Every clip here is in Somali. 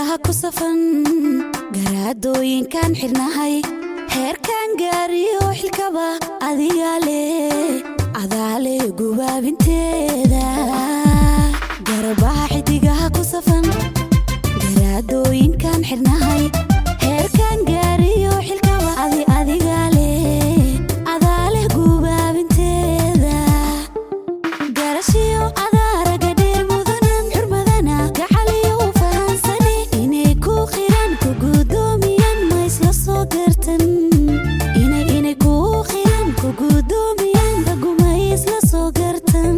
Xidigaha ku safan, garaadooyinkaan xidhnahay, heerkaan gaariyo xilkaba adigaa leh, adaale gubaabinteeda. Garabaha xidigaha ku safan, garaadooyinkaan xidhnahay, heerkaan gaariyo xilkaba adigaa leh, adaale gubaabinteeda. Garashiyo adaaraga dheer mudanan, xurmadana gacaliyo u fahansane, inay ku qiraan, ku gudoomiyaan, ma isla soo gartan? Inay ku qiraan, ku gudoomiyaan, raguma isla soo gartan?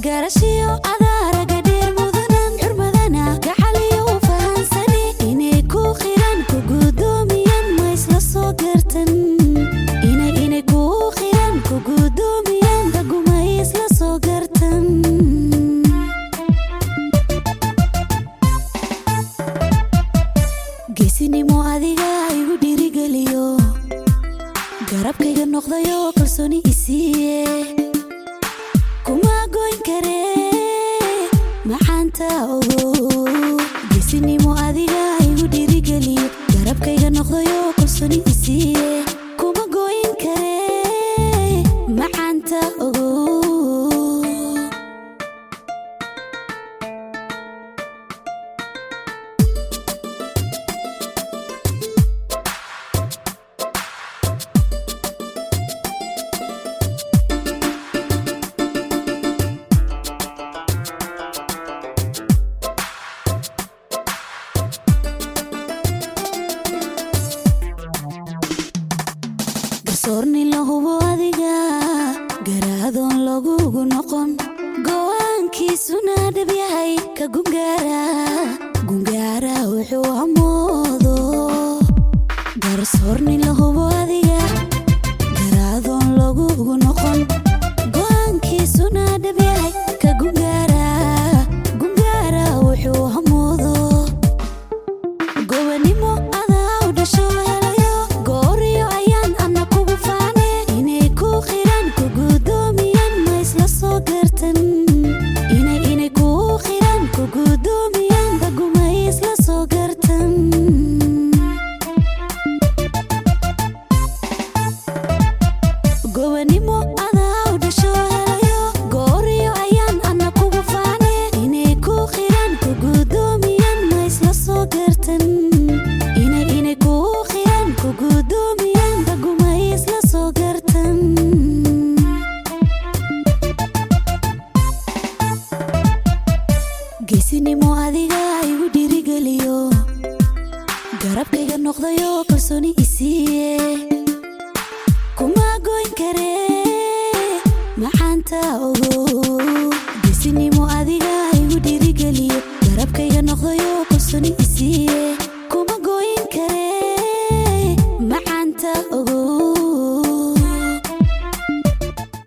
Garashiyo adaaraga dheer mudanan, xurmadana gacaliyo u fahansane, inay ku qiraan, ku gudoomiyaan, ma isla soo gartan? Inay ku qiraan, ku gudoomiyaan, raguma isla soo gartan? Geesinimo adiga igu dhiirigeliyo, garabkayga noqdayo, kalsooni isiiye, kuma goyn kare macaanta ogo. Geesinimo adiga igu dhiirigeliyo, garabkayga noqdayo, kalsooni isiiye, kuma goyn kare macaanta ogo. Garsoorni la hubo adiga, garaadoon lagugu noqon, go'aankiisuna dhab yahay, ka gungaara gungaara wuxuu hamoodo. Garsoorni la hubo adiga, garaadoon lagugu noqon, go'aankiisuna dhab yahay, ka gungaara gungaara wuxuu hamoodo. Gobanimo adaa u dhasho helayo, gooriyo ayaan ana kugu faane, inay ku qiraan, ku gudoomiyaan, ma isla soo gartan? Inay ku qiraan, ku gudoomiyaan, raguma isla soo gartan? Gobanimo adaa u dhasho helayo, gooriyo ayaan ana kugu faane, inay ku qiraan, ku gudoomiyaan, ma isla soo gartan? Inay ku qiraan, ku gudoomiyaan, raguma isla soo gartan? Geesinimo adiga igu dhiirigeliyo, garabkayga noqdayo, kalsooni isiiye, kuma goyn kare macaanta ogo. Geesinimo adiga igu dhiirigeliyo, garabkayga noqdayo, kalsooni isiiye.